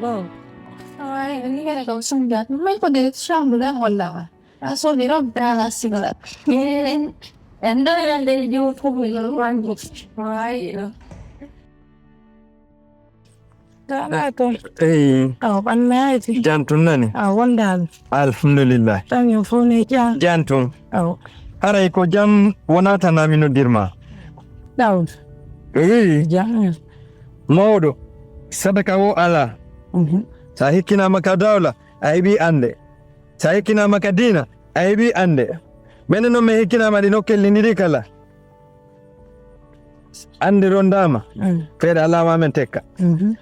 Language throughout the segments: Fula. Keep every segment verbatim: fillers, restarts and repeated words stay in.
Bon. Ay, ni kene ko sunda. Mai ko de chambre da wala. Aso ni rob da la sigara. En da ya de yo ko yo wangu. Ay. Tala to. Eyi. Aw, ɓannaaki. Jam tun nani? Aw, wondaani. Alhamdulillah. Tan yo fof ne jam. Jam tun. Aw. Haray ko jam wonaa tan mi noddirma. Ɗaw. Eyi. Jam. Mawɗo, sadaka o alaa. Mhm. So a hikkinaama ka dawla, a heɓi annde. So a hikkinaama ka diina, a heɓi annde. Menen noon min hikkinaama ɗi nokkel ɗi ɗiɗi kala. Annde rondaama, Mm. feere alaa ma men tekka. Mhm.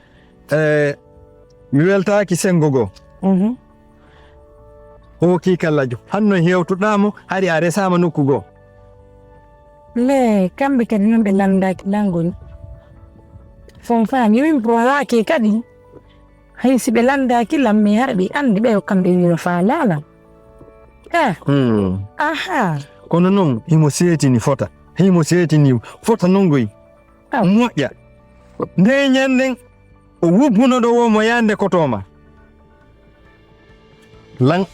Eh, mi weltaaki senngo goo. Mhm. Hookii kallajo. Hanno hewtuɗaa mo, hari a resaama nokku goo. Mais kamɓe kadi noon ɓe lanndaaki lanngol. Fon faami, min ko waɗaaki kadi. Hay si ɓe lanndaaki lam, mais hara ɓe anndi ɓe kamɓe wino faalaala. Eh. Hmm. Aha. Kono noon, himo seetini fota. Himo seetini fota noon goy. Ah. Moƴƴa. Nde ñanden, o wubbuno ɗo wo mo yande kotooma. Lan,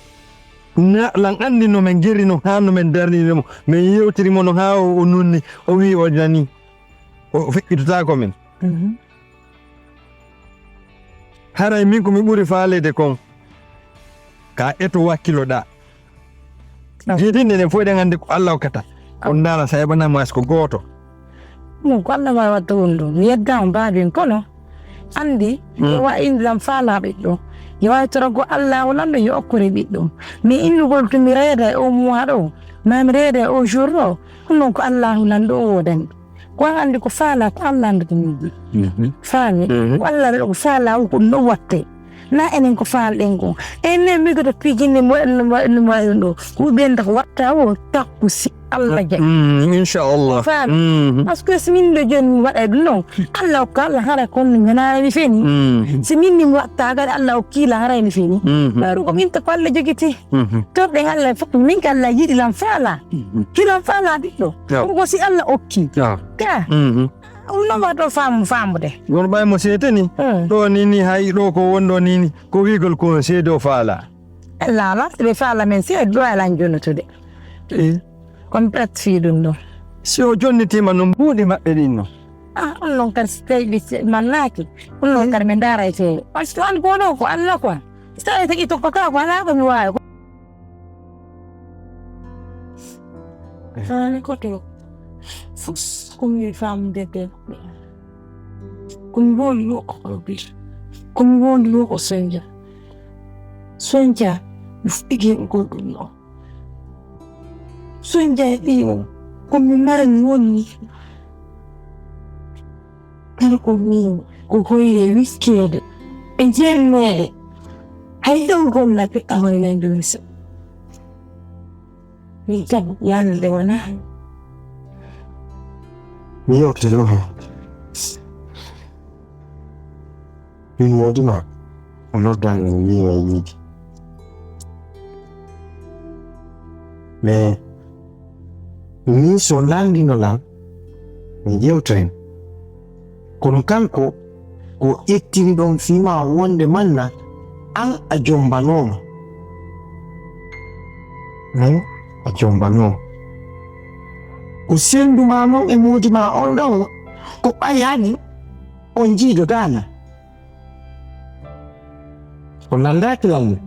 na, lan anndi no men gerri no haa no men darniri mo. Men yewtiri mo no haa o, o nunni. O wi o nani. O feƴƴitotaako men. Mhm. Haray min ko mi ɓuri faaleede kon, ka eto wakkiloɗaa. Ah. Jiiɗinɗe ɗen fof eɗen anndi ko Allah hokkata. On ndaara sa heɓanaa mo hay so ko gooto. Ɗum ko Allah waawi waɗde ɗum ɗo. Mi yeddaama baaben kono anndi Mm. yo wa inndilam faalaa ɓiɗɗo. Yo waawi torogo Allah o lanɗo yo okkore ɓiɗɗo. Mi innugol to mi reeda e o mois ɗo, ma mi reeda e o jour ɗo, ɗum ɗon ko Allahu lanɗo o woodani. Ko an anndi ko faalaa, ko Allah anndi ko miiji. Mhm. Faami? Mhm. Ko Allah waɗi ko faalaa, ko ɗum ɗo watte. Na enen ko faalɗen ko. Enen migoto piijinni mo en, mo en, mo en ɗo. Ko ɓen ko watta o takku si Allah jaɓi. Mm, inchallah. Faami? Mhm. Parce que si min ɗo jooni mi waɗay ɗum ɗon, Allah hokka Allah haray kon mi ñanaani feni. Mhm. Si min ni mi watta kadi Allah hokki la haray mi feni. Mhm. Ɗaru ko min to ko Allah jogiti. Mhm. Torɗen Allah fof, min ka Allah yiɗi lan faala. Mhm. Hiɗon faala ɓiɗɗo. Yaw. Ɗum ko si Allah okki. Yaw. Ka. Mhm. Ɗum noon waɗo faamu, faamude. Gono ɓay mo seetani. Hmm. Ɗo ni ni hay ɗo ko wonɗo ni ni. Ko wiigol ko seedo faala. Allah ala, ɓe faala men seedo ɗo ala jonnutude. Eh. Kon pet fii ɗum ɗo. Si o jonnitiima no mbuuɗi maɓɓe ɗin no. Ah, on noon kadi si tawi ɓe mannaaki. On noon kadi ɓe ndaarayte. Parce que an ko ɗo ko Allah quoi. So tawii tagi tokkotaa ko alaa ko mi waawi. Faami ko to. Fof ko mi famde de. Ko mi woni ɗo ko ɗo bi. Ko mi woni ɗo ko Sonja. Sonja, mi fuɗɗike ko ɗum ɗo. Sonja e ɓiyo. Ko mi mara mi woni. Kala ko min ko hoyre wikkeede e jeerneede, hay ɗon golla ɓe awaynande mi so. Min kam yande wona. Mi yewte ɗo. Min wodima o noddan en wiima e yiide. Mais min so lanndino lan, mi yewtoyen. Kono kanko ko ƴettiri ɗon fima wonde manna an a jombanooma. An a jombanooma. Ko sendu ma non e moodi ma on ɗon ko ɓayani on jiidodaana. O lanndaaki lanni.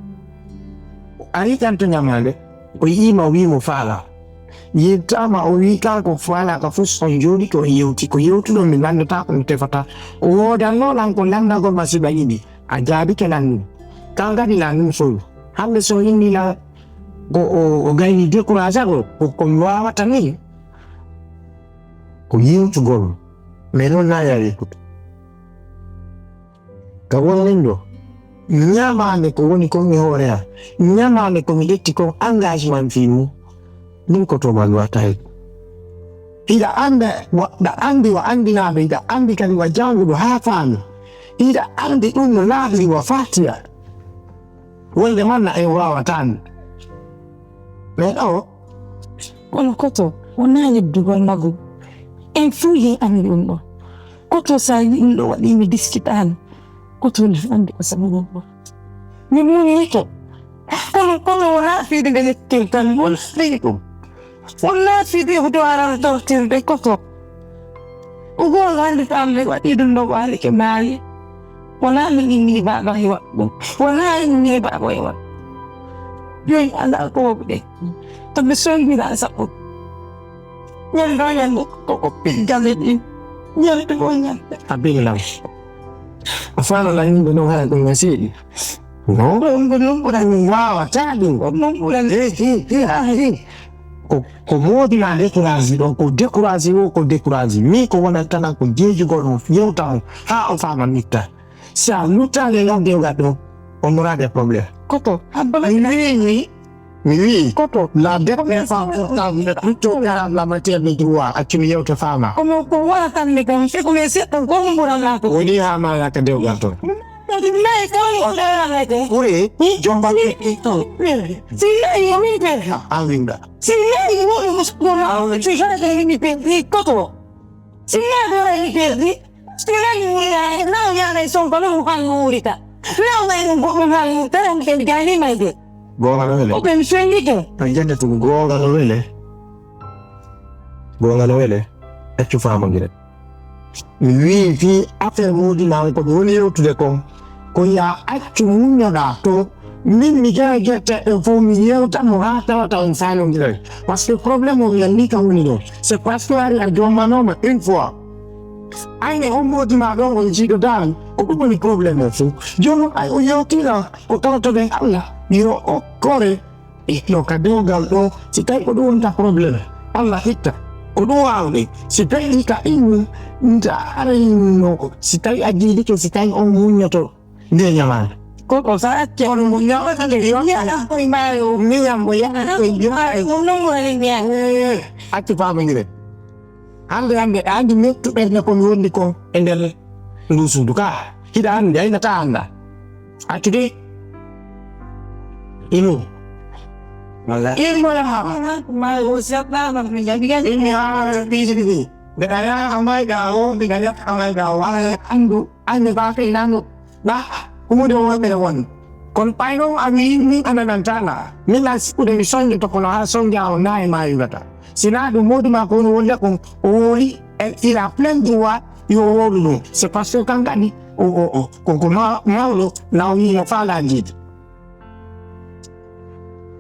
O ari ƴamta ñamaande, o yi'ii ma o wi'i mo faalaa. Yettaama o wi'i kanko faalaa ka fof on jooɗi ko yewti. Ko yewtuɗon mi lanndataa ko mi tefataa. O woodannoo lan ko lanndagol ma si ɓa yiɗi. A jaabike lanni. Kan kadi lanni fow. Hannde so inni lan ko o, o gayni découragé ko, ko, ko mi waawata ni. Ko yewtugol. Mais noon naa yari kutu. Ka wonmin ɗo, ñamaande ko woni kon e hoore am, ñamaande ko mi ƴetti kon engagement fii mum, ɗum ko to man watta hen. Hiɗa annda, wa, ɗa anndi wa anndinaaɗo, hiɗa anndi kadi wa jannguɗo haa faami. Hiɗa anndi ɗum no laaɓri wa fatiya. Wonde manna en waawataani. Mais ɗo, kono koto wonaa yeddugol maggu. En fuu en anndi ɗum ɗo. Koto so a yi'i ɗum ɗo waɗi mi diskitaani. Koto mi anndi ko sabu ɗum. Mi muññike. Kono, kono wonaa fiyde nde yettirtan, wonaa fii ɗum. Wonaa fii ɗum hudo aran tortirde koto. Ko goonga hannde so Allah waɗi ɗum ɗo waali ke maayi. Wonaa min inni baaba e waɗ ɗum. Wonaa inni baaba e waɗ. Joyi alaa ko woɓɗe. To mi soñjira sabu. Ñande o ñande ko, ko piggal e ɗin. Ñande o ñande. A binglam. A faala la yimɓe non hara ɗum no seeɗi. Non? Ɗum ko non ɓurani. Waawataa ɗum. Ko non ɓurani. Eh, eh, eh, ah, eh. Ko, ko moodi ma découragé ɗo, ko découragé o, ko découragé. Mi ko wona tan ko jeejugol on, yewta on, haa o faama mitta. Si a luttaali e ladde o gaɗɗo, on noraade problème. Koko, abba. Mi wii, mi Mi wi'i, koto, la défense portable, plutôt que la matière de droit, accu mi yewta faama. Kono ko wara tan mi kam, c'est que mi seɗɗa ko mi ɓuran laa ko. Woni haa ma yaka dewgal toon. Kadi nayi kam o ɗaranake. Ɓuri, jombal. Si nayi o mi pe. An winda. Si nayi o mi muskura. Si nayi o mi pe. Koto. Si nayi o mi pe. Parce que nani wulaa, naw yaara e Sonko, ɗum hannde wulita. Naw may ɗum goɗɗum hannde, tawi on ɓen jaani may de. Goonga no wele? O ɓen soñi de. A jannde tun goonga no wele? Goonga no wele? Accu faamondire. Mi wii fii affaire Moodi Maam ko mi woni yewtude kon. Ko yo a accu muññoɗaa to. Min mi jara gerte e fof mi yewta mo haa tawata on faamondire. Parce que problème o mi anndi ka woni ɗo. C'est parce que ari a jommanooma une fois. Ayne on moodi ma ɗon on jiiɗodaani. Ko ɗum woni problème o fof. Jooni ay o yewtira ko tawtoɗen Allah. Yo o kore. Itno ka dewgal ɗo. Si tawi ko ɗum wonta problème. Allah itta. Ko ɗum waawde. Si tawi ka innu. Nta arayno. Si tawi a jiiɗike, si tawi on muññoto. Nde ñamaande. Ko ko sa acce on mo ñamata nde yo ñaɗa koye maayo. Miñam mo yaha koye maayo. Ɗum ɗum woni ñaɗa. Eh, accu faamondire. Hannde, hannde, a anndi mettu ɓernde ko mi wondi kon e nder ndu suudu ka. Hiɗa anndi, aynata annda. Accu de. Inu. Walla. Inu mo yaha. Maayo o seɗɗa ma mi jaɓi. Inu haa piiji ɗiɗi. Nde a yaha mayɗa o, nde a yaha mayɗa o, wala anndu. Annde ba kay nanu. Ba, huunde wonɓe won. Kono ɓay noon a wii min a nanantaa nga. Min a sikkude mi soñjoto kono haa soñjaa o naa e maa yurata. Si naa ɗum moodi maa ko woni wonde kon o wooli e il a plein droit yo o woolu ɗum. C'est parce que kan kadi o o o ko ko ma- mawɗo na o wii mo faalaa njiidi.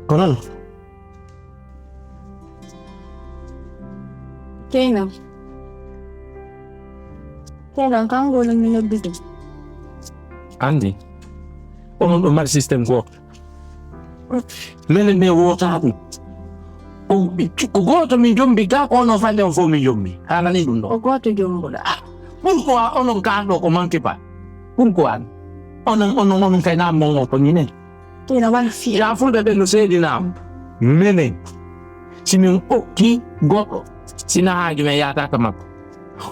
Ko noon. Keyna. Keyna, kanko woni mi noddude. Anndi, onon ɗo mari système gooto. Menen ne wootaa ɗum. O, ko gooto min jombi, gaa ko ono fande on fof min jombi. Haala ni ɗum ɗo. Ko gooto jombuɗo. Ah, pourquoi onon kaan ɗo ko manque pas? Pourquoi? Onon, onon, onon kay naam mon ko ñinen. Ina waɗi fii. Yaa fulɓe ɓe no seedinaa. Menen, si min okki goɗɗo, si na haaju men yaata ka makko.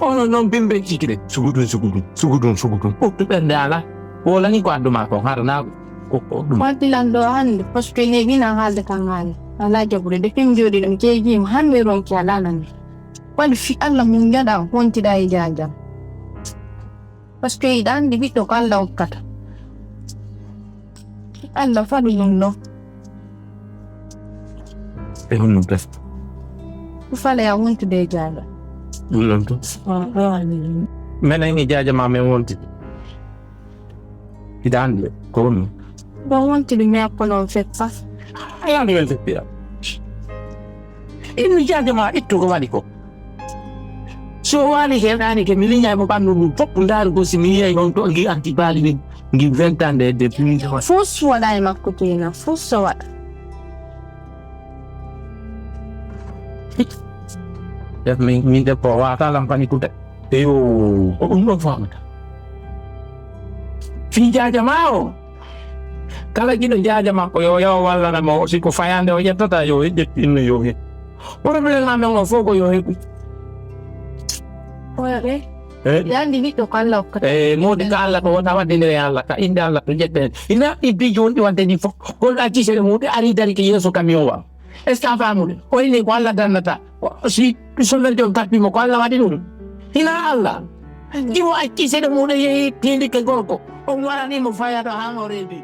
Onon noon bimbe cikire, sugudun, sugudun, sugudun, sugudun. Ɓuttu ɓernde ala. Wolani ko addu maa kon, hara naa ko, ko ɗum. Waddi lan ɗo hannde, parce que ne wina haalde kan haali. Alaa jaɓude, de fim jooɗi ɗum jeeji mo, hannde ronki alaa nan. Waɗi fii Allah mun jaɗa, wontida e jaajam. Parce que hiɗa anndi ɓiɗɗo ko Allah hokkata. Allah faɗi ɗum ɗo. E honno ɓe? Ko fale a wontude e jaaga. Ɗum ɗon tun. Menen e jaaja ma men wonti. Hiɗa anndi ko honno? Ɗo wonti ɗum yakko noon feppa. Ayani men feppiya. Innu jaaja ma ittu ko waɗi ko. So waali heɗaani ke mi liñay mo ɓanndu ndu fof ndaaru ko si mi yiyay on to ngi anti baali min ngi vingt ans de de plus. Fus waɗa e makko keena, fus so waɗa. Def min, min debbo o waata lampani kuta. Eyo, ko ɗum ɗon famata. Fii jaaja ma o. Kala giɗo jaaja makko yo yaw wallana mo, si ko fayande o ƴettata yo ƴettu inno yo heɓ. Problème amen o fof ko yo heɓu. Oya ɓe. Eh? Yandi ɓiɗɗo ko Allah hokkata. Eh, modi ka Allah to wona waɗde nde Allah ka innde Allah to ƴetten. Ina ibbi joni ɗi wadde ni fof. Kon acci sere muɗi ari dari ke yeeso camion wa. Est-ce que a famude? O inni ko Allah dannata. Si soldat jom tappi mo ko Allah waɗi ɗum. Ina Allah. Jiwo acci seɗe muɗum yehi tindike gorko. On warani mo fayata haa o reedi.